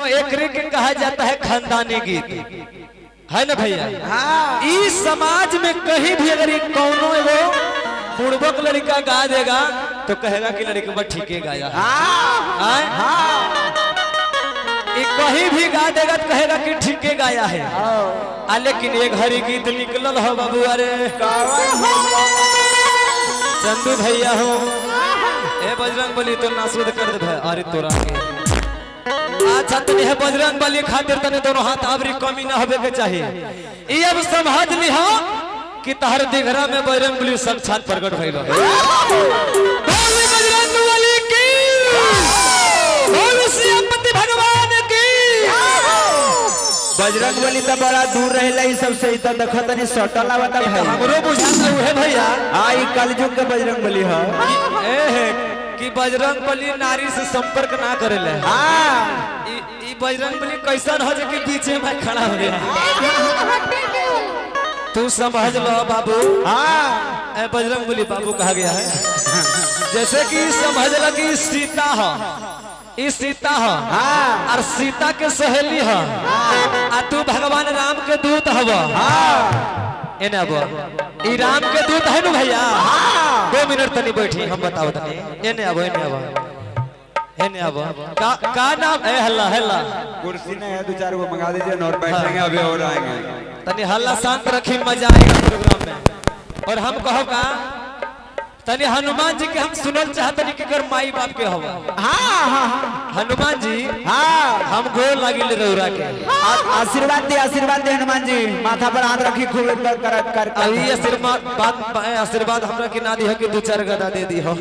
एकरे के कहा जाता है खानदानी गीत, है ना भैया? हाँ। इस समाज में कहीं भी अगर कौनो एगो बुड़बक लड़का गा देगा तो कहेगा कि लड़का ठीके गाया है। हाँ। हाँ? ई कहीं भी गा देगा तो कहेगा कि ठीके गाया है। आ लेकिन एक हरी गीत निकलल हो बाबू, अरे चंदू भैया हो, ए बजरंग बली तो नासुद कर दे भाई, अरे तोरा के अच्छा तने है बजरंग बली खातिर तने दोनों हाथ आवरी कमी ना होवे के चाहिए। ई अब समझ लिहा कि तहर दिघरा में बजरंग बली साक्षात प्रकट भइल बा। बोल बजरंग बली की, बोल सियापति भगवान की। बजरंग बली तो बड़ा दूर रहेला ई सब से, तो देखत नहीं सटल आवता भाई। हमरो बुझाता उहे भैया। हां, ई कलयुग के बजरंग बली ह। ए है कि बजरंग बली नारी से संपर्क ना करेले। हां, ई बजरंग बली कैसन हो जे कि बीचे में खड़ा हो गया। तू समझ लो बाबू। हां, ए बजरंग बली बाबू कहा गया है, जैसे कि समझ लो कि सीता हो, ई सीता हो। हां, और सीता के सहेली हो, आ तू भगवान राम के दूत हव। हां, एने अब ई राम के दूत है नु भैया। 2 मिनट तनी बैठी, हम बताओ तनी। एने अब, एने अब, एने अब का का नाम? ए हल्ला हल्ला, कुर्सी नहीं है, दो चार गो मंगा दीजिए और बैठेंगे, अभी और आएंगे। तनी हल्ला शांत रखी, मजा आएगा प्रोग्राम में। और हम कहो का तनी हनुमान जी के हम सुनल चाहतनी कि कर माई बाप के हवा। हां, हां, हनुमान जी, हां, हम गोर लागिल रौरा के। आशीर्वाद दे, आशीर्वाद दे हनुमान जी, माथा पर हाथ रखी खूब कर कर कर। अभी आशीर्वाद बात, आशीर्वाद हमरा के ना दी कि दो चार गदा दे दी हो।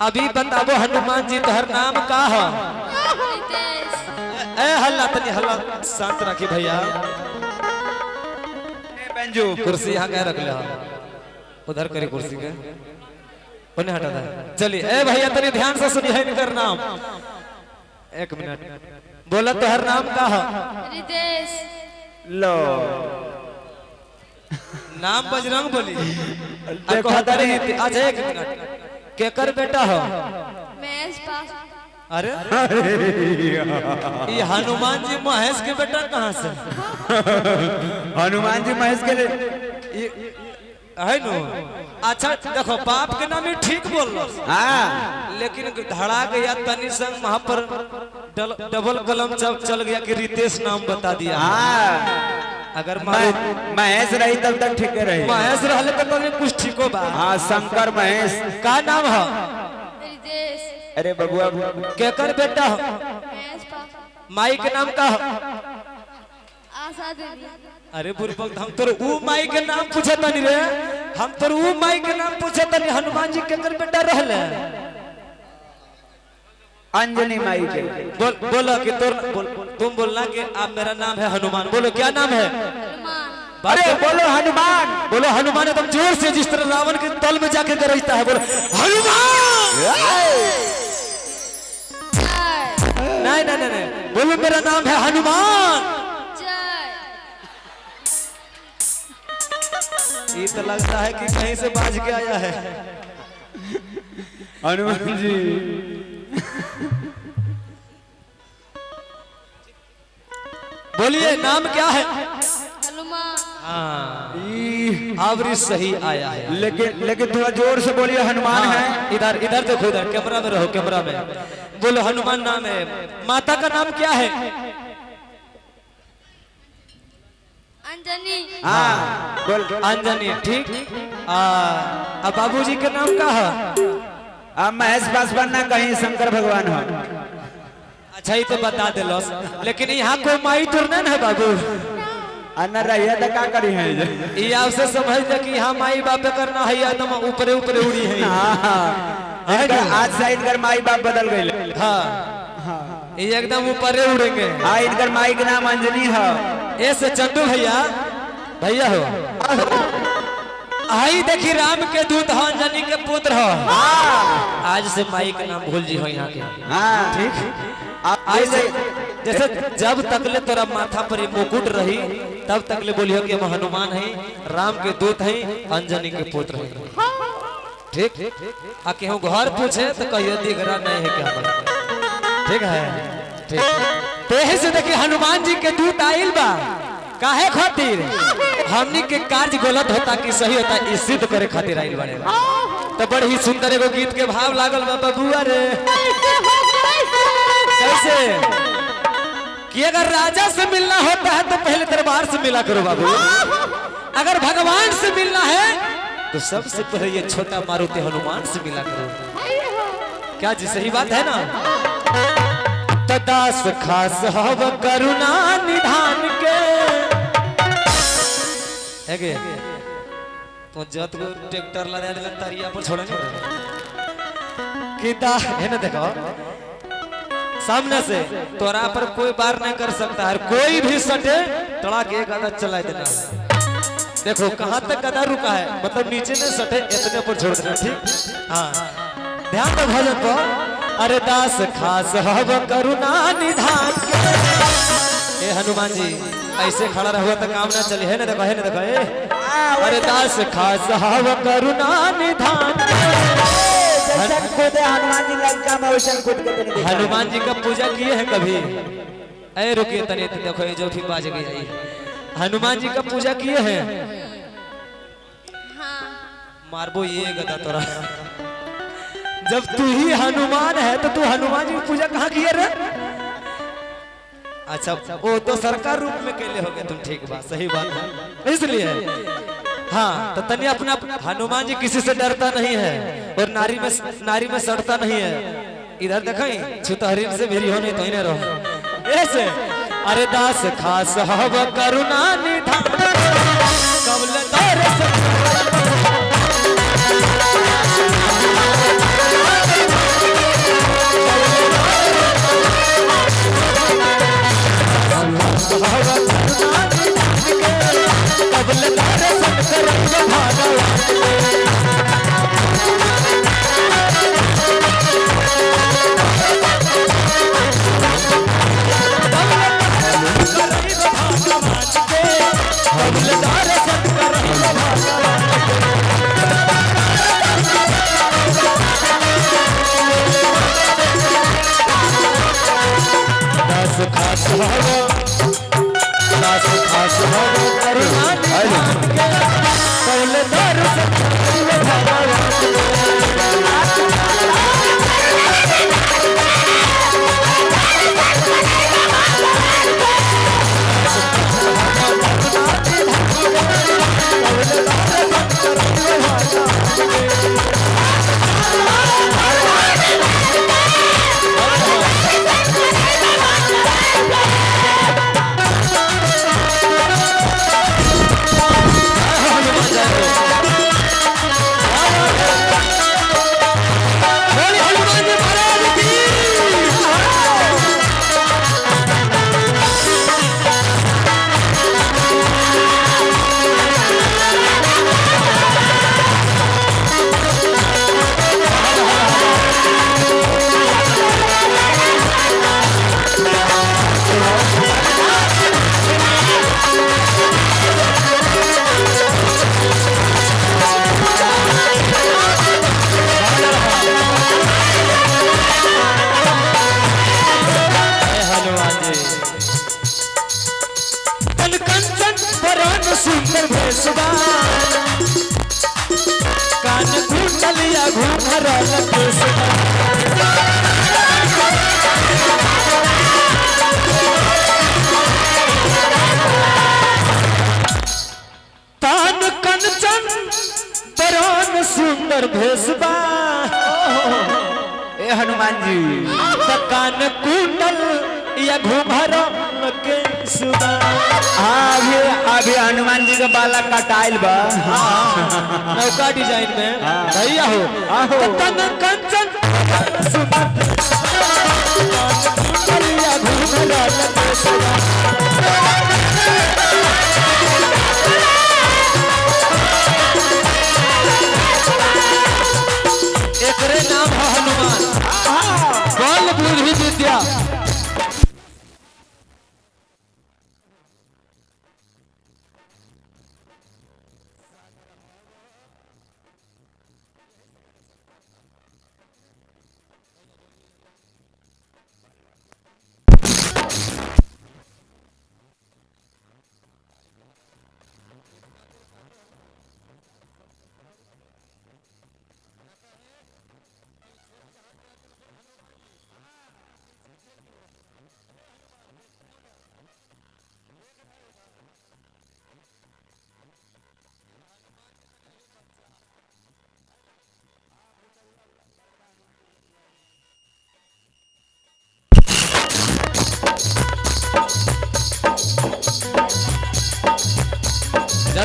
अभी बताबो हनुमान जी तोहर नाम का हो? ए हल्ला तनी हल्ला शांत रखी भैया। बेंजू कुर्सी यहाँ कह रख ले, उधर करी कुर्सी के उन्हें हटा दे। चलिए ए भैया तनी ध्यान से सुनिए इनकर नाम। 1 मिनट, बोला तोहर नाम का हो? रितेश। लो नाम बजरंग बोली। देखो तनी। अच्छा 1 मिनट, केकर बेटा हो? महेश पास। अरे ये हनुमान जी महेश के बेटा कहाँ से? हनुमान जी महेश के है नो? अच्छा देखो बाप के नाम ही ठीक बोल रहा, हाँ, लेकिन धड़ा गया तनी संग वहां पर डबल कलम चल गया कि रितेश नाम बता दिया। हाँ, अगर महेश रही तब तक ठीक रही। महेश रहले तो तनी कुछ ठीको बा। हाँ, शंकर महेश। का नाम है? रितेश। अरे बबुआ, केकर बेटा हो? महेश पास। माई के नाम का हो? आशा देवी। अरे बुरबक, हम तोर ऊ माई के नाम पूछे तनी रे, हम तोर ऊ माई के नाम पूछे तनी। हनुमान जी केकर बेटा रहले? अंजनी माई के। बोल, बोलो कि तोर बोल, तुम बोलना कि आप मेरा नाम है हनुमान। बोलो क्या नाम है? हनुमान। अरे बोलो हनुमान। बोलो हनुमान एकदम जोर से, जिस तरह रावण के तल में जाके गरजता है, बोलो हनुमान। नहीं नहीं नहीं, बोलो मेरा नाम है हनुमान। ये तो लगता है कि कहीं से बाज के आया है हनुमान जी। बोलिए नाम क्या है? हनुमान। हाँ, आवरी सही आया है। लेकिन लेकिन थोड़ा जोर से बोलिए हनुमान। हाँ, है। इधर इधर देखो, इधर कैमरा में रहो, कैमरा में बोलो हनुमान नाम है। माता का नाम क्या है? अंजनी। हाँ, बोल अंजनी, ठीक। अब बाबूजी के नाम का है? अब महेश पासवान ना कहीं शंकर भगवान हो। अच्छा ये तो बता दिलस, लेकिन यहाँ कोई माई तुर नहीं है बाबू। अन्ना रहिया तो का करी है? ये आपसे समझ ले कि यहाँ माई बाप करना है, एकदम ऊपरे ऊपरे उड़ी है। हाँ, आज से इनकर माई बाप बदल गए। हाँ, ये एकदम ऊपरे उड़ेंगे। हाँ, इनकर माई के नाम अंजनी है। ऐसे चंदू भैया, भैया हो, आई देखी राम के दूत हो, अंजनी के पुत्र हो। आज से माई के नाम भूल जी हो यहाँ के। हाँ ठीक। आई से जैसे जब तक ले तोरा माथा पर ये मुकुट रही तब तक ले बोलियो कि हम हनुमान हैं, राम के दूत हैं, अंजनी के पुत्र हैं। ठीक। आ केहू घर पूछे तो कहियो दिगरा नहीं है क्या? ठीक है। ठीक। ठीक। तो यही से देखिए हनुमान जी के दूत आइल बा काहे खातिर, हमनी के कार्य गलत होता कि सही होता ई सिद्ध करे खातिर आइल बाड़े। तो बड़ ही सुंदर एगो गीत के भाव लागल बा बबुआ रे। कैसे कि अगर राजा से मिलना होता है तो पहले दरबार से मिला करो बाबू, अगर भगवान से मिलना है तो सबसे पहले ये छोटा मारुति हनुमान से मिला करो। क्या जी सही बात है ना? तो दास खास हव करुणा निधान के है के तो जत को ट्रैक्टर लगा दिला तरिया पर छोड़े नहीं कि दा है ना। देखो सामने से तोरा पर कोई बार नहीं कर सकता है, कोई भी सटे तड़ा के एक आधा चला देना। देखो कहां तक गदा रुका है, मतलब नीचे नहीं सटे इतने पर छोड़ देना। ठीक हाँ ध्यान दो भजन पर। अरे दास खास हव करुणा निधान के। ए हनुमान जी ऐसे खड़ा रहुआ तो काम ना चले है ना। देखो है ना देखो ए। अरे दास खास हव करुणा निधान के। हनुमान जी लंका में वैसन कूद के तनी देखा। हनुमान जी का पूजा किए हैं कभी? ए रुकिए तनी देखो ये जो भी बाज गई आई। हनुमान जी का पूजा किए हैं? हाँ। मारबो ये गदा तोरा। जब तू ही हनुमान है तो तू हनुमान जी की पूजा कहाँ किए रे? अच्छा वो तो सरकार रूप में कैले हो गए तुम, ठीक बात सही बात है इसलिए। हाँ तो तनिया अपना हनुमान जी किसी से डरता नहीं है और नारी में सड़ता नहीं है। इधर देखें छुतहरीन से भेरी हो नहीं तो ही नहीं रहो ऐसे। अरे दास खास हव करुणा निधान कबल दरस कबल दरसन करब भगवान। दास खास हव दास खास हव करुणा निधान के कबल दरसन करब भगवान। सुंदर भेषवा कान कुंडलिया घूमरल केसवा। तान कंचन बरन सुंदर भेषवा ए हनुमान जी कान कुंडल या घूमरल केसवा। अभी अभी हनुमान जी का बाला कटाइल बा नौका डिजाइन में भैया हो। तन कंचन एकरे नाम है हनुमान बल बुद्धि विद्या।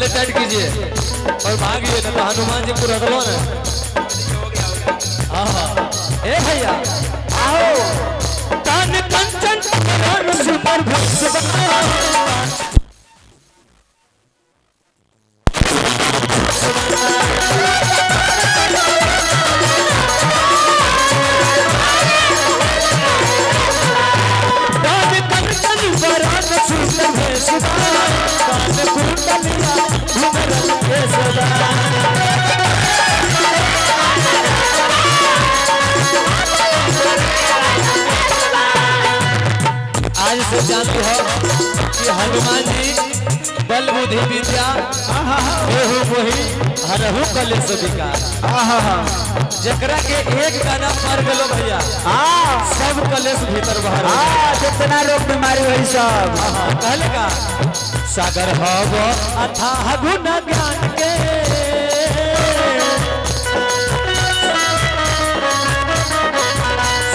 जाले टाइट कीजिए और भागिए ना तो हनुमान जी को रख लो ना। हाँ ए भैया आओ कान कंचन सुपर भक्त। आज से जानते हो कि हनुमान जी बल बुद्धि विद्या एहु मोहि हरहु कलेश विकार। जकरा के एक गाना पर गलो भैया सब कलेश भीतर बाहर। जितना रोग बीमारी हुई सब कहले का सागर हव अथाह गुण ज्ञान के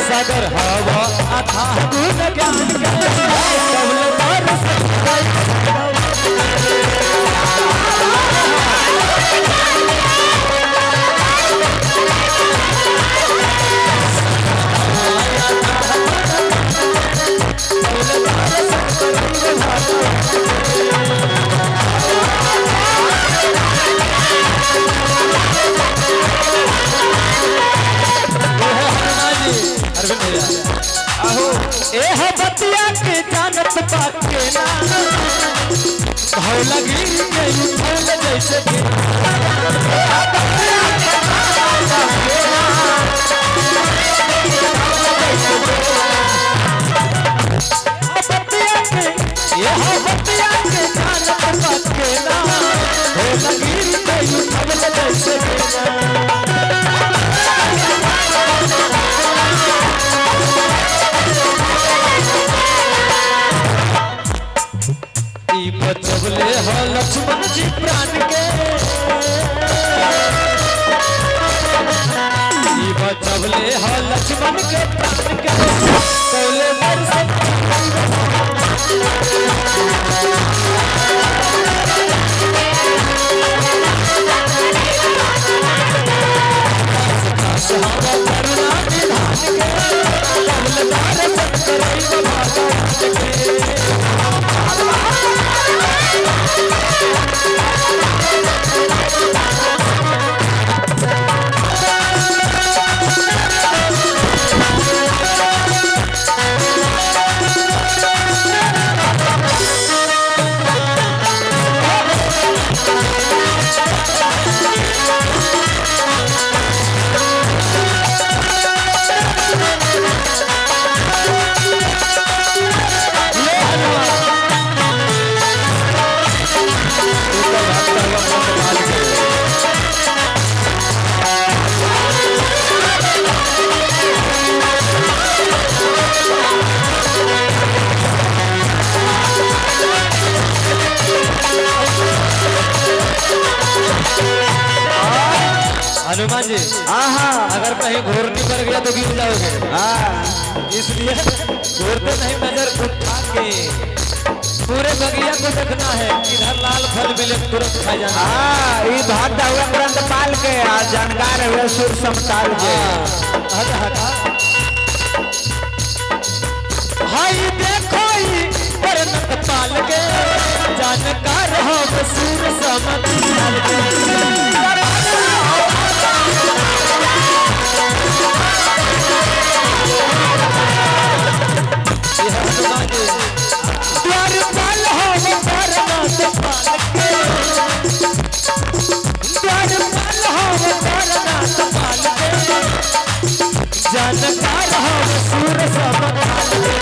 सागर हव अथाह गुण ज्ञान के कवल पर एह बतिया के जानत पाके ना भौला गिर के उठल जैसे एह बतिया के जानत पाके ना भौला गिर के उठल जैसे बचवले हो लक्ष्मण जी प्राण के बचवले हो लक्ष्मण के प्राण के कौले दर्शन करुणा निधान के कौले दर्शन करई भगवान के। हनुमान जी अगर कहीं घूरनी पर गया तो गिर जाओगे, इसलिए घूरते नहीं, नजर उठा के पूरे बगिया को देखना है, इधर लाल फल मिले तुरंत खा जाना। ये भक्त हुआ ग्रंथपाल के आज जानकार हुए सुर समताल के। हाय देखो ग्रंथपाल के जानकार हो सुर समताल के। द्वारपाल हो परनाथ पाल के, द्वारपाल हो परनाथ पाल के, जानकार हो सुर समताल के।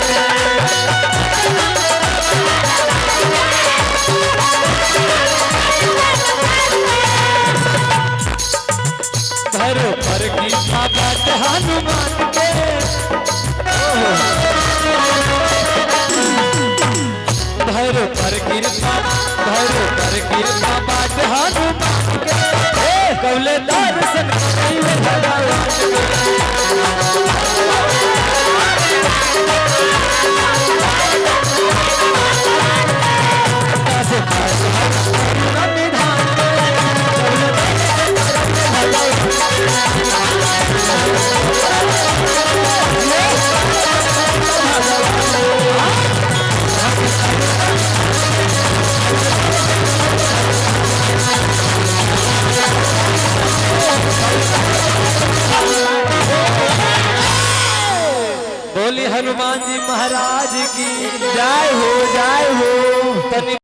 धरो पर की बात हनुमान के, भैरो पर कृपा, भैरो पर कृपा बाट हनुमान के, कौले दर्शन करइले भगवान के। दास दास करुणा निधान बोली हनुमान जी महाराज की जय हो, जय हो। तनी।